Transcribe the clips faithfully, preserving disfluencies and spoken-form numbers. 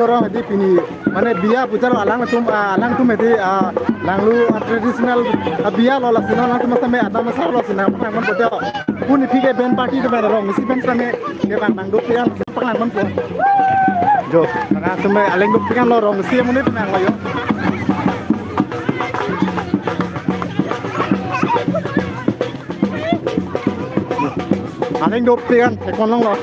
Orang di pini, mane biya pujar alangtum, ah, alangtum di, ah, langlo, ah, traditional, ah, biya lo, lasi non alangtum masa me Adam Asar lo sinang panglang ponpo. Puni phike band party atum rong isi band same kevang nangduk pian panglang ponpo. Jo, alangtum me aleng duk pian lo, rong isi amonit nang lo jo. Aleng duk pian, ekon long lo.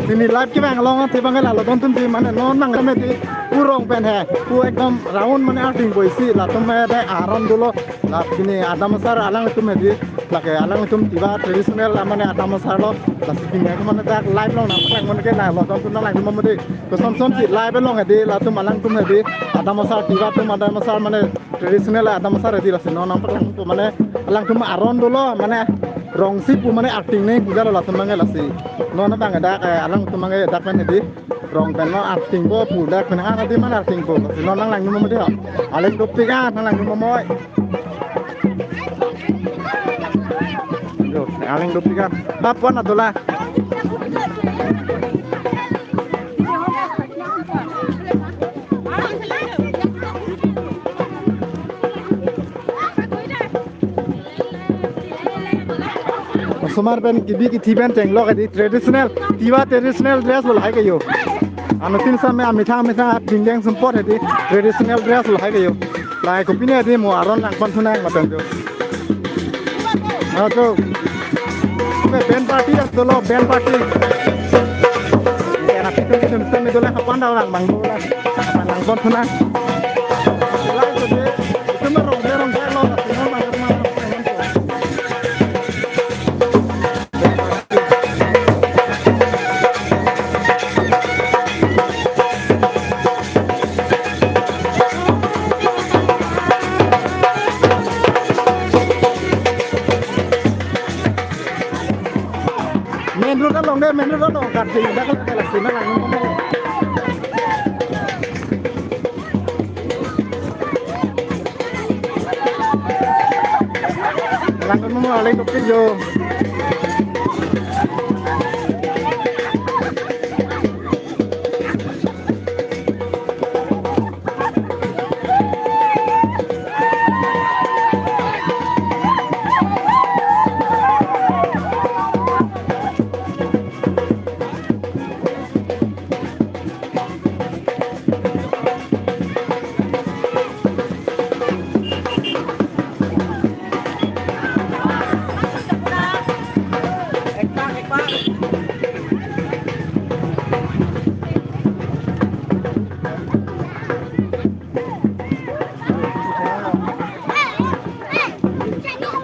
Pini live kevang along athe abang ke lalo don atum si mane non nang kame di pu rong pen he. Pu ekdom round mane arting boi si latum he de aron dolo. La pini Adam Asar alangtum he di. Lake alangtum Tiwa traditional mane Adam Asar lo. Lasi pini ke mane dak live along nang pang mane ke lalo don atum nang lang atum mane di. Koson son si live along he di latum alangtum he di. Adam Asar Tiwa atum Adam Asar mane traditional Adam Asar he di lasi non nang pang mane alangtum aron dolo mane rong isi pu mane arting ne puja lo latum abang ke lasi. Non abang ke dak, eh, alangtum abang ke dak pen he di. Rong pen non arting po pu dak pen ana di mane arting po. Lasi non nang lang atum mane di ho. Aleng duk pian nang lang atum mane. Jo, aleng duk pian. Ba pon adola. Osomar pen kebi kethe pen chenglok adi traditional, Tiwa traditional dress lo lahai ke jo. Anuttin same amethang amethang apindeng sumpot adi traditional dress lo lahai ke jo. Lahai kopine adi mo aron lang pon thu nang matan jo. Ato. Be band party ya, dolo band party. Ya, na pitu pitu mesti me dolo kapan dah orang bang dolo. Kapan lang pon thu nang. Itu mah rong, rong, rong, rong. Main road along de, main road along kat di, dak dak dak sini lang. Lang mo aleng duk pian jo.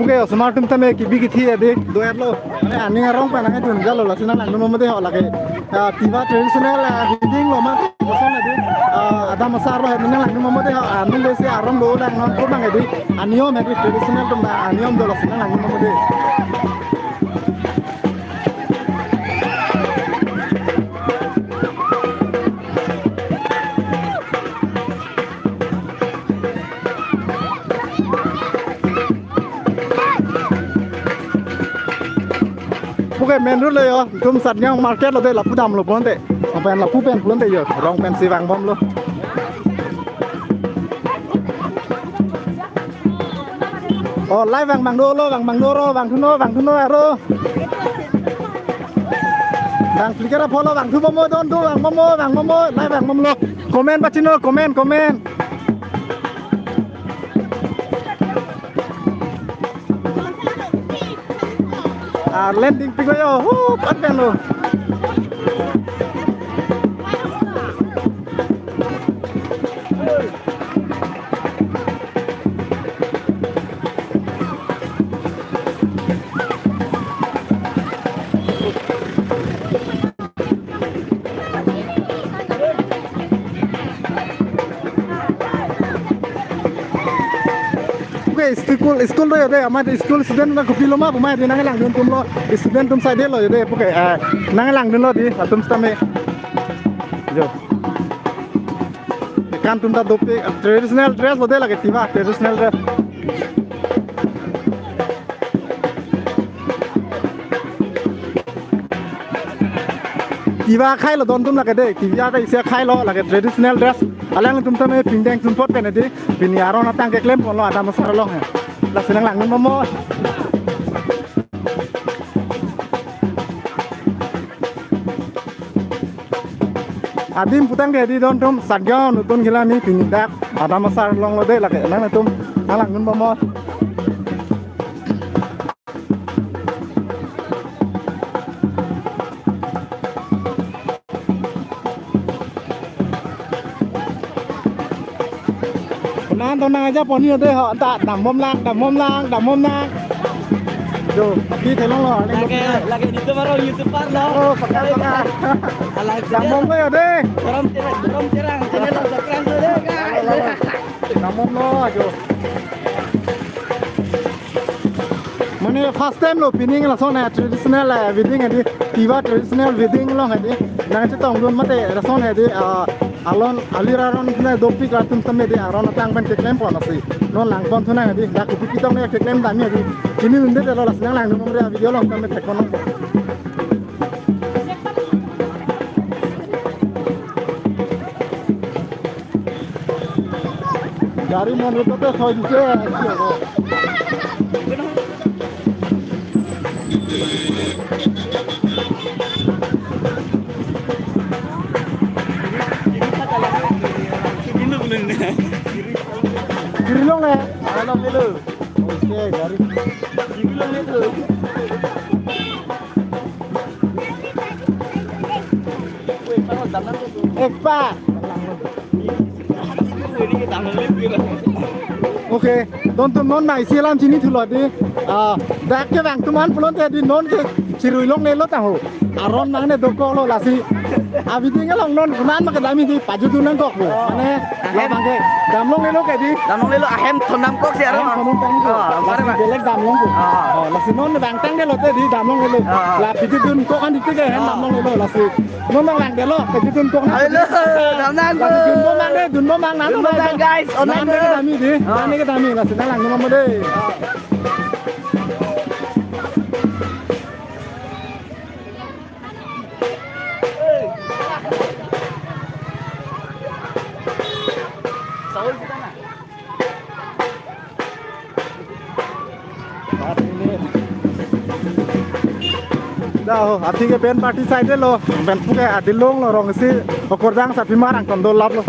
Puke, osomar atum tame kebi kethe adi do-etlo. Mane aning arong pen nangdun jalo, lasi nang langdun mama de ho lake. Ah, Tiwa traditional, ah, reading lo ma koson adi. Ah, Adam Asar lo nang langdun mama de ho, ah, nung besi arong lo lang non ko bang adi. Aniyom adi traditional atum, ah, aniyom do, lasi nang langdun mama de. Puke main road lo jo, itum Satniang market lo de, lapu damlo pulote. Lapen lapu pen pulote jo, rong pensi vangbomlo. Oh, live vang bang dolo, vang bang dolo, vang thunon, vang thunon aro. Vang clicker apotlo, vang thu bomnon, don thu, vang bomnon, vang bomnon, live vang bomnon. Comment pachini, comment, comment. Ah, landing pik lo jo, hu, pat pen lo. Okay, school, school do jo de, amat school student na kopilo ma, bumai di nang langdun atum lo, student atum side lo jo de, okay, ah, nang langdun lo di, atum sitame. Jo. Kan atum ta dopik, traditional dress lo de lake Tiwa, traditional dress. Tiwa akhai lo don atum lake dei. Tiwa ta isi akhai lo lake traditional dress. Alangtum tame pindeng sumpot pen dei. Pini aron atang keklem ponlo Adam Asar along he. Lasi nanglang dun mo. Adim putang dei dei don atum, Satgaon Nutun Ghelani pini dak Adam Asar along lo dei lake nangtum nanglang dun mo. Nang tonang aja pon yo dei ho, ta dambom lang, dambom lang, dambom lang. Jo, di thelong lo, lagi, lagi di tumaro YouTuber lo. Oh, paka, paka. Alah, dambom lo yo dei. Gorom Terang, Gorom Terang, channel lo subscribe lo dei, guys. Dambom lo, jo. Mane first time lo pining lason, eh, traditional, eh, wedding adi, Tiwa traditional wedding along adi, nangchetong dun mate lason adi, ah, alon, alir aron na dopik atum tame dei aron atang pen keklem pon lasi. Non lang pon thu nang adi, dak kopi pitong ne keklem dam adi. Kini unde lo lasi nanglang dun mo re video along tame thek pon. Gari mon road te thoi dise. Kiri long le. Along le lo. Oke, gari. Kiri long le lo. Ekpa. Oke, don atum non nai isi alam chini thulo dei. Ah, dak kevang atum an pulote dei non ke chirui longle lo ta ho. Aron nangne dokok lo lasi. Abi ding along non kunan ma kedam dei pajudun nangkok lo. Mane labang ke dam longle lo ke dei. Dam longle lo ahem thondam kok si aron. Ahem thondam kok. Oh, mari, mari. Belek dam long ko. Oh. Oh, lasi non bang tang dei lote dei dam longle lo. Oh. La pajudun kok an dei ke hem dam longle lo lasi. Non bang lang dei lo, pajudun kok na. Halo, dam nang ko. Lasi dunbom lang dei, dunbom lang nang. Dunbom lang, guys. Nang dei kedam dei. Oh. Nang dei kedam lasi nanglang dun mo dei. Dah, oh, athi ke band party side lo, band puke adilong lo rong si, okordang sapi marang tondo lap lo.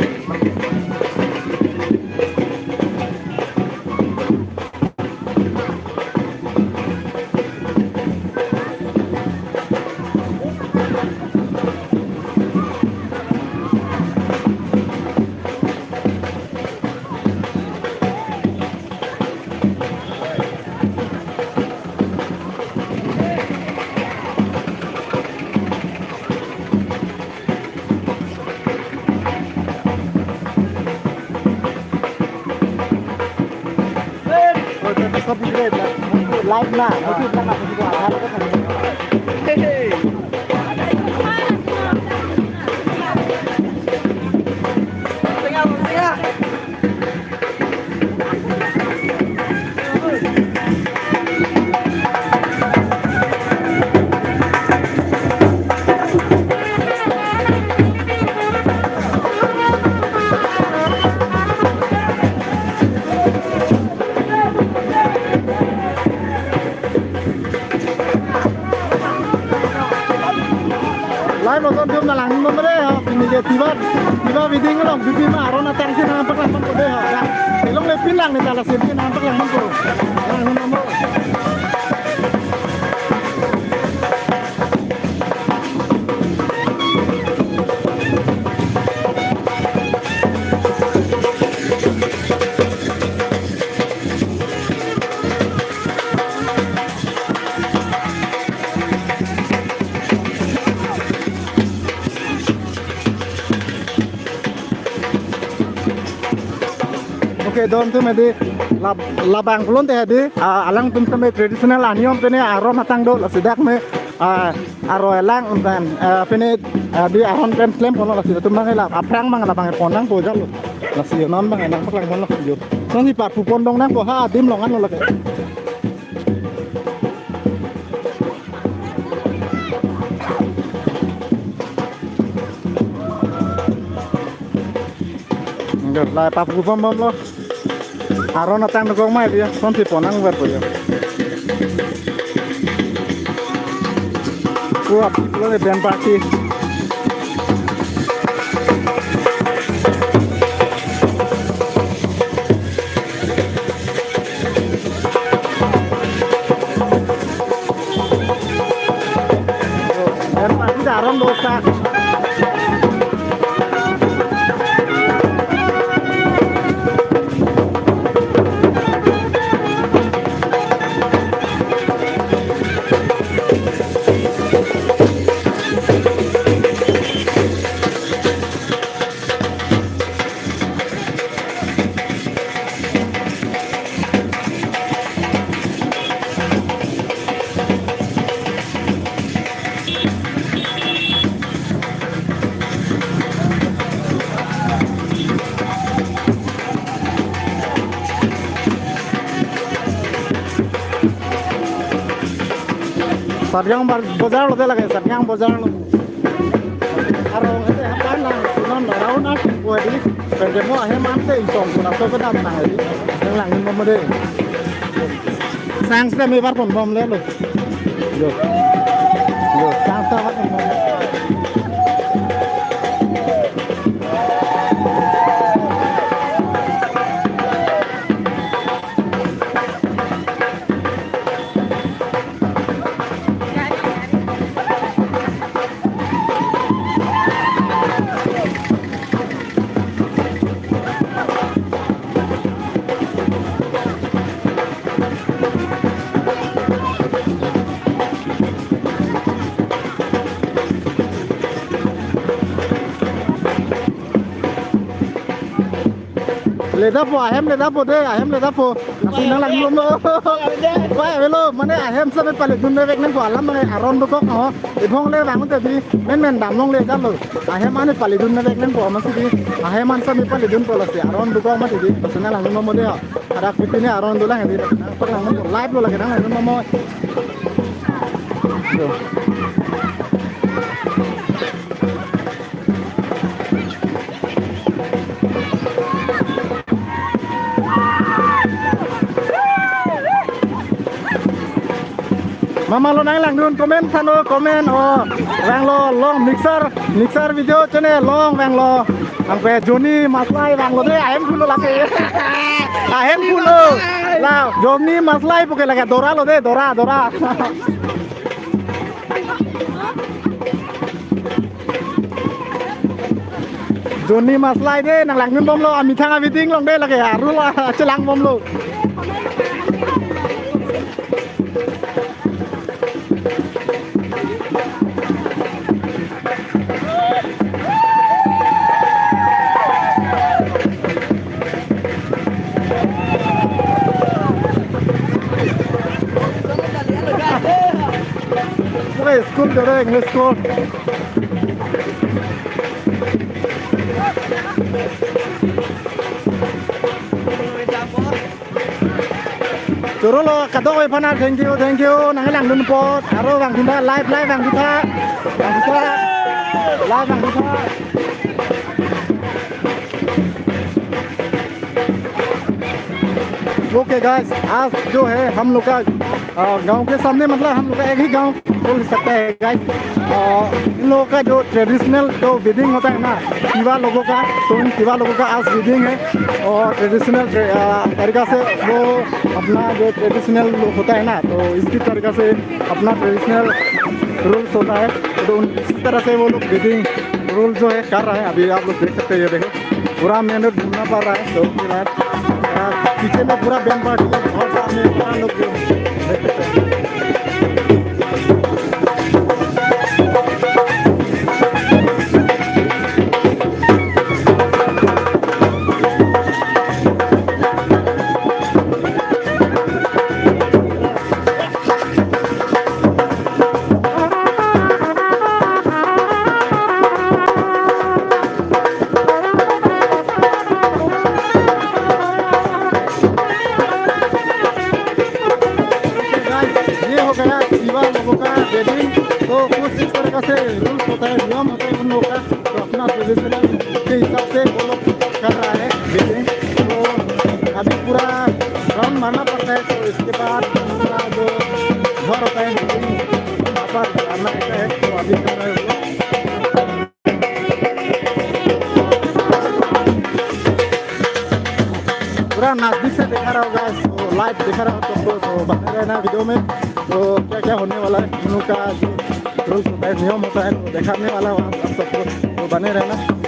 Live na, YouTube na, na, Facebook na, na, na. Live lo don atum nanglang dun mo dei ho, pini ke Tiwa, Tiwa wedding along bipi ma aron atang si nangpaklang ponpo dei ho. Ya, ilong le pin lang ne ta lasi pin nangpaklang ponpo. Nang dun mo. Oke, don atum dei lab-, labang pulote dei, ah, alangtum tame traditional aniyom pen aron atang do, lasi dak me, ah, aro elang untan, ah, pen, ah, dei aron pen klem ponlo lasi atum bang la, aphrang bang labang pon nangpo jalo. Lasi non bang nangpaklang ponlo jo. Non si parpu pon dong nangpo ha adim along an lo lake. Yo, lai papu bom bom lo. Aron atang nukong mai dia, son ti ponang ver po yo. Wah, lo le band party. Band party daron dosa. Satgaon bar-, bojar lo de lake, Satgaon bojar lo. Aro hete hapan lang, sunon around at, wadi, pendemo ahem ante intong, kuna so kena tang hadi, yang lang mo mo de. Sang sila me bar pon bom le lo. Yo. Yo, sang sila bar pon bom le. Ledapo, ahem ledapo de, ahem ledapo. Nasi nang lang lo. Wah, velo, mane ahem same pale dun vek nang ko alam mane aron dokok ho. Ibong le bang te di, men men dam long le jalo. Ahem ane pale dun vek nang ko masi di. Ahem an same pale dun po lasi aron dokok mati di. Nasi nang lang lo mo de ho. Ada kuti ne aron dolang di. Nang pernah mo live lo lagi nang lang lo mo. Yo. Mama lo nang langdun comment thano comment o vanglo long mixer mixer video channel long vanglo angpe Johnny Maslai vanglo de ahem pulo lake ahem pulo la Johnny Maslai puke lake Dora lo de Dora Dora. Johnny Maslai de nang langdun bomlo amethang aviding long de lake aru la chelang bomlo. Oke, school jare English school. Choro lo kadokave aphan thank you, thank you. Nang langdun apot, aro vangdun tha, live, live vangdun tha. Vangdun tha. Live vangdun tha. Okay guys, आज जो है हम लोग का, अ, गांव के सामने, मतलब हम लोग का एक ही गांव बोल सकते हैं गाइस। अ, इन लोगों का जो ट्रेडिशनल जो वेडिंग होता है ना, तिवा लोगों का, तो उन तिवा लोगों का आज वेडिंग है और ट्रेडिशनल ट्रे-, अ, तरीका से वो अपना जो ट्रेडिशनल होता है ना, तो इसकी तरीका से अपना ट्रेडिशनल रूल्स होता है, तो उन, इसी तरह से वो लोग वेडिंग रूल जो है कर रहा है। अभी आप लोग देख सकते हैं, ये देखो पूरा मेन रोड घूमना पड़ रहा है। तो फिलहाल, अ, पीछे में पूरा बैंड पार्टी है और सामने पूरा लोग जो है, देख सकते हैं। गाइस, ये हो गया तिवा लोगों का वेडिंग। तो कुछ इस तरह का से रूल्स होता है, नियम होता है उन लोगों का, तो अपना ट्रेडिशनल के हिसाब से वो लोग कर रहा है। नजदीक से दिखा रहा होगा, तो लाइव दिखा रहा होगा सबको, तो बने रहना वीडियो में। तो क्या क्या होने वाला है, हम लोग का जो रूल्स होता है, नियम होता है, तो दिखाने वाला हूँ आप सबको, तो बने रहना।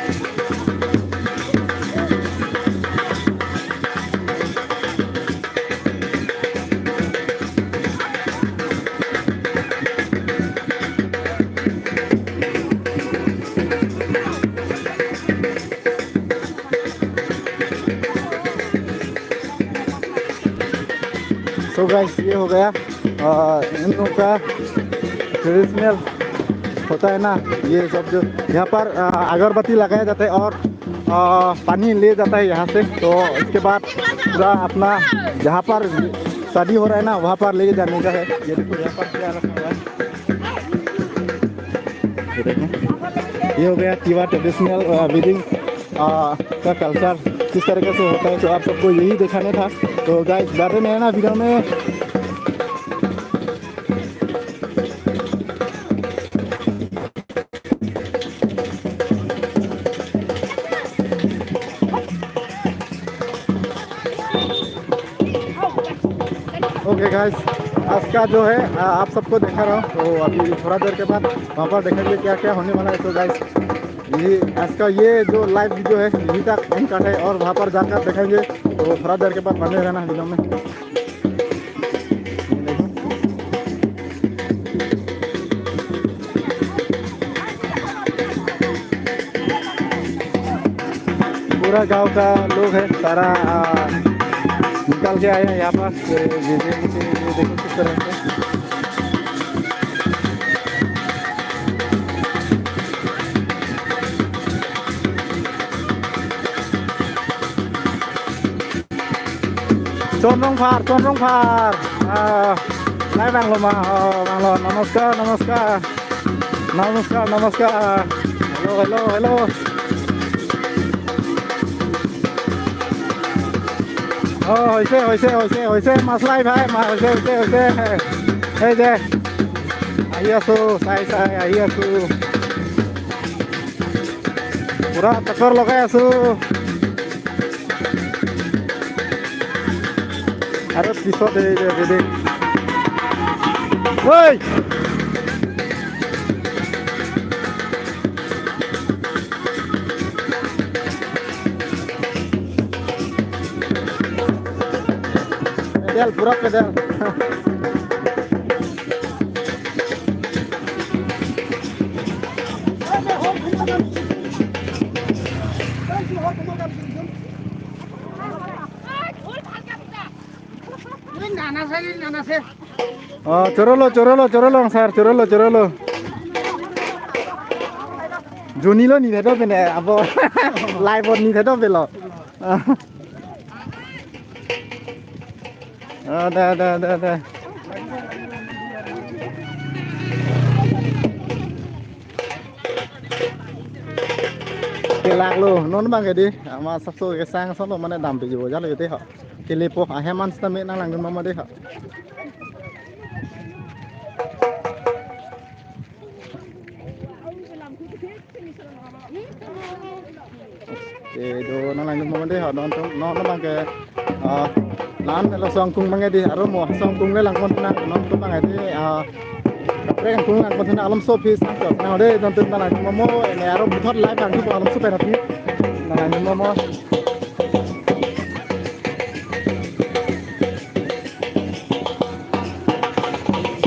सो गाइस, ये हो गया, अ, इन लोगों का ट्रेडिशनल होता है ना, ये सब जो यहाँ पर, अ, अगरबत्ती लगाया जाता है और, अ, पानी ले जाता है यहाँ से। तो इसके बाद पूरा अपना जहाँ पर शादी हो रहा है ना, वहाँ पर लेके जाने का है। ये देखो, यहाँ पर क्या रखा हुआ है, ये देखो, ये हो गया तिवा ट्रेडिशनल, अ, वेडिंग, अ, का कल्चर किस तरीके से होता है, तो आप सबको यही दिखाने था। तो गाइस, बने रहना वीडियो में। ओके गाइस, आज का जो है, आ, आप सबको दिखा रहा हूँ, तो अभी थोड़ा देर के बाद वहाँ पर देखेंगे क्या क्या होने वाला है। तो गाइस, ये आज का ये जो लाइव वीडियो है, यहीं तक एंड कट है और वहाँ पर जाकर देखेंगे, तो थोड़ा देर के बाद बने रहना वीडियो में। पूरा गांव का लोग है, सारा, आ, निकल के आए हैं यहाँ पर, ये, ये, ये, ये देखो किस तरह से। Chonrong Phar, Chonrong Phar. Ah, nai vanglo ma, oh, vanglo. Namaskar, namaskar. Namaskar, namaskar. Hello, hello, hello. Oh, হৈছে, হৈছে, হৈছে, হৈছে, মাছ লাই ভাই, মা-, হৈছে, হৈছে, হৈছে। এই যে, আহি আছো, চাই, চাই, আহি আছো। পুৰা টক্কৰ লগাই আছো। আৰু পিছত এই যে, এই যে। ঐ! পেডেল, পুৰা pedal. Oh, chorolo, chorolo, chorolo, sir, chorolo, chorolo. Juni lo ni thedo pine, abo. Live ni thedo pilo. Ah, da, da, da, da. Kelak lo, non bang ke di, ama sabso kesang sono mane dampe jo jalo te ha. Kelepo ahem an sita me nang langdun mama de ha. Te do nang langdun mama de ha, non tum, non bang ke, ah, lan lo song kung bang ke di, aro mo song kung le langpon nang, non tum bang ke di, ah, kaprek kung langpon nang, alom so phi sang ko, nang de, non tum nang langdun mama, ne aro buthot live langdun alom so pe na phi, nang langdun mama.